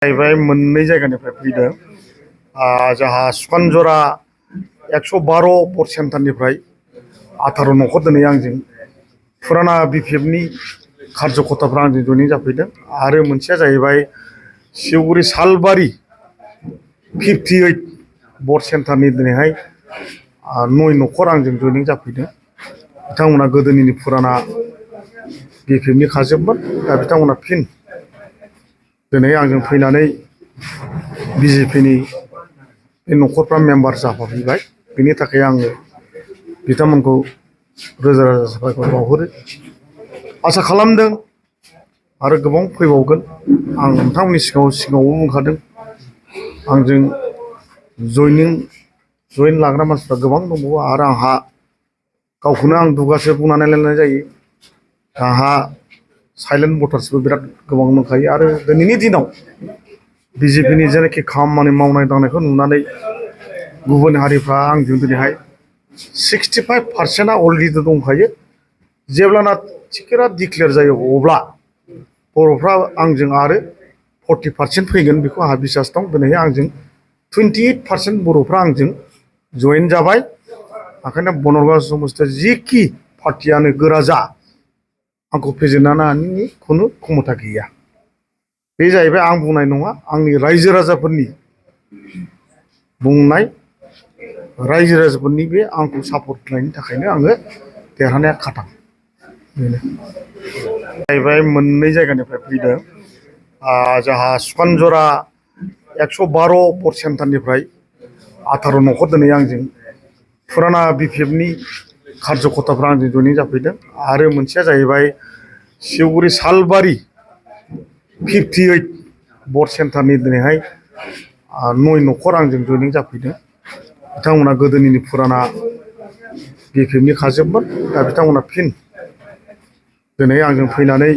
जाहैबाय मोननै जायगानिफ्राय फैदों। जोंहा सुखानजरा 112 बर्ड सेन्टारनिफ्राय 18 नखर दिनै आंजों फुराना बिपिएफनि कार्जकर्ताफ्रा आंजों जयनिं जाफैदों। आरो मोनसेया जाहैबाय सिउगुरि सालबारि 58 बर्ड सेन्टारनि दिनैहाय 9 नखर आंजों जयनिं जाफैदों। बिथांमोना गोदोनिनो फुराना बिपिएफनि खाजोबमोन। दा बिथांमोना फिन दिनै आंजों फैनानै बिजेपिनि बे नखरफ्रा मेम्बार जाफैबाय। बेनि थाखाय आङो बिथांमोनखौ रोजा रोजा साबायखर बावहरो। आसा खालामदों आरो गोबां फैबावगोन। आं नोंथांमोननि सिगाङावबो बुंखादों, आंजों जयेन लाग्रा मानसिफ्रा गोबां दंबावो। आरो आंहा गावखौनो आं दुगासो बुंनानै लानाय जायो। आंहा साइलेन्ट भटार्सबो बिराद गोबां दंखायो। आरो दिनैनि दिनाव बिजेपिनि जेनाखि खामानि मावनाय दांनायखौ नुनानै गुबुन हारिफ्रा आंजों दिनैहाय 65% अलरेडि दंखायो। जेब्लाना टिकेटआ डिक्लेयार जायो अब्ला बर'फ्रा आंजों आरो 40% फैगोन बेखौ आंहा बिसास दं। दिनैहाय आंजों 28% बर'फ्रा आंजों जयेन जाबाय। ओंखायनो बनरगाव समस्थियाव जिखि पार्टियानो गोरा जा आंखौ फेजेननो हानायनि खुनु क्षमता गैया। बे जाहैबाय आं बुंनाय नङा, आंनि रायजो राजाफोरनि बुंनाय। रायजो राजाफोरनि बे आंखौ सापर्ट होनायनि थाखायनो आङो देरहानाया खाथां। बेनो जाहैबाय मोननै जायगानिफ्राय फैदों। जोंहा सुखानजरा 112 बर्ड सेन्टारनिफ्राय 18 नखर दिनै आंजों फुराना बिपिएफनि कार्जकर्ताफ्रा आंजों जयनिं जाफैदों। आरो मोनसेया जाहैबाय सिउगुरि सालबारि 58 बर्ड सेन्टारनि दिनैहाय 9 नखर आंजों जयनिं जाफैदों। बिथांमोना गोदोनिनो फुराना बिपिएफनि खाजोबमोन। दा बिथांमोना फिन दिनै आंजों फैनानै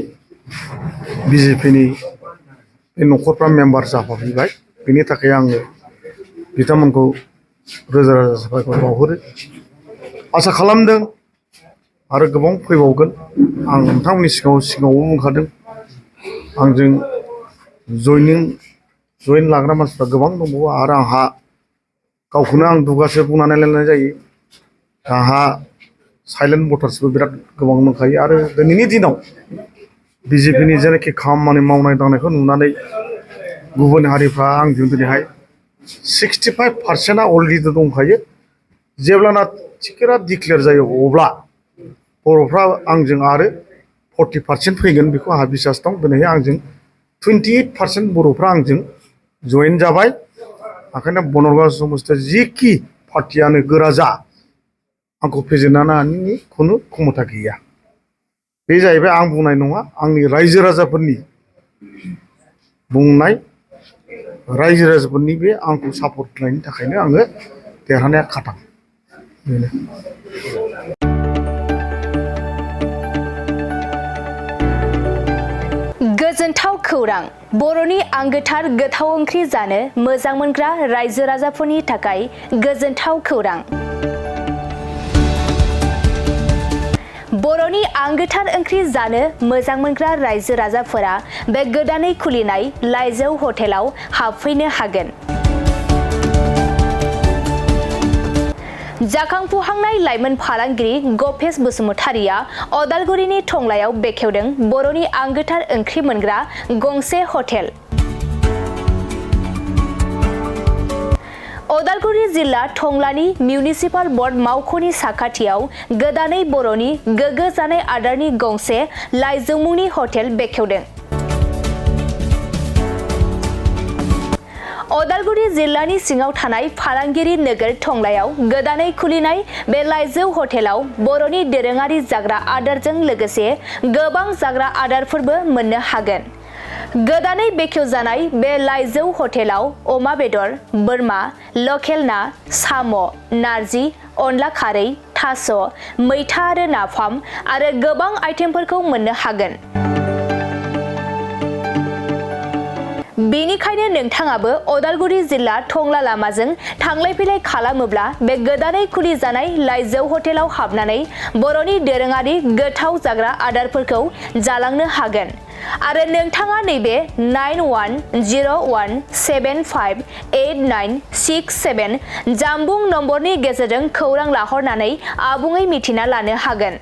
बिजेपिनि बे नखरफ्रा मेम्बार जाफैबाय। बेनि थाखाय आङो बिथांमोनखौ रोजा रोजा साबायखर बावहरो। आसा खालामदों आरो गोबां फैबावगोन। आं नोंथांमोननि सिगाङावबो बुंखादों, आंजों जयेन लाग्रा मानसिफ्रा गोबां दंबावो। आरो आंहा गावखौनो आं दुगासो बुंनानै लानाय जायो। आंहा साइलेन्ट भटार्सबो बिराद गोबां दंखायो। आरो दिनैनि दिनाव बिजेपिनि जेनाखि खामानि मावनाय दांनायखौ नुनानै गुबुन हारिफ्रा आंजों दिनैहाय 65% अलरेडि दंखायो। जेब्लाना टिकेटआ डिक्लेयार जायो अब्ला बर'फ्रा आंजों आरो 40% फैगोन बेखौ आंहा बिसास दं। दिनैहाय आंजों 28% बर'फ्रा आंजों जयेन जाबाय। ओंखायनो बनरगाव समस्थियाव जिखि पार्टियानो गोरा जा आंखौ फेजेननो हानायनि खुनु क्षमता गैया। बे जाहैबाय आं बुंनाय नङा, आंनि रायजो राजाफोरनि बुंनाय। रायजो राजाफोरनि बे आंखौ सापर्ट होनायनि थाखायनो आङो देरहानाया खाथां। बेनो गोजोनथाव खौरां। बर'नि आंगोथार गोथाव ओंख्रि जानो मोजां मोनग्रा रायजो राजाफोरनि थाखाय गोजोनथाव खौरां। बर'नि आंगोथार ओंख्रि जानो मोजां मोनग्रा रायजो राजाफोरा बे गोदानै खुलिनाय लाइजौ हटेलाव हाबफैनो हागोन। जाखांफुहांनाय लाइमोन फालांगिरि गपेश बसुमतारिया अदालगुरिनि टंलायाव बेखेवदों बर'नि आंगोथार ओंख्रि मोनग्रा गंसे हटेल। अदालगुरि जिल्ला टंलानि मिउनिसिपाल बर्ड मावख'नि साखाथियाव गोदानै बर'नि गोग्गो जानाय आदारनि गंसे लाइजौ मुंनि हटेल बेखेवदों। अदालगुरि जिल्लानि सिङाव थानाय फालांगिरि नोगोर टंलायाव गोदानै खुलिनाय बे लाइजौ हटेलाव बर'नि दोरोङारि जाग्रा आदारजों लोगोसे गोबां जाग्रा आदारफोरबो मोननो हागोन। गोदानै बेखेवजानाय बे लाइजौ हटेलाव अमा बेदर, बोरमा, लकेल ना, साम', नारजि, अनला खारै, थास', मैथा आरो नाफाम आरो गोबां आइटेमफोरखौ मोननो हागोन। बेनिखायनो नोंथाङाबो अदालगुरि जिल्ला टंला लामाजों थांलाय फैलाय खालामोब्ला बे गोदानै खुलि जानाय लाइजौ हटेलाव हाबनानै बर'नि दोरोङारि गोथाव जाग्रा आदारफोरखौ जालांनो हागोन। आरो नोंथाङा नैबे 9101758967 जानबुं नम्बरनि गेजेरजों खौरां लाहरनानै आबुङै मिथिना लानो हागोन।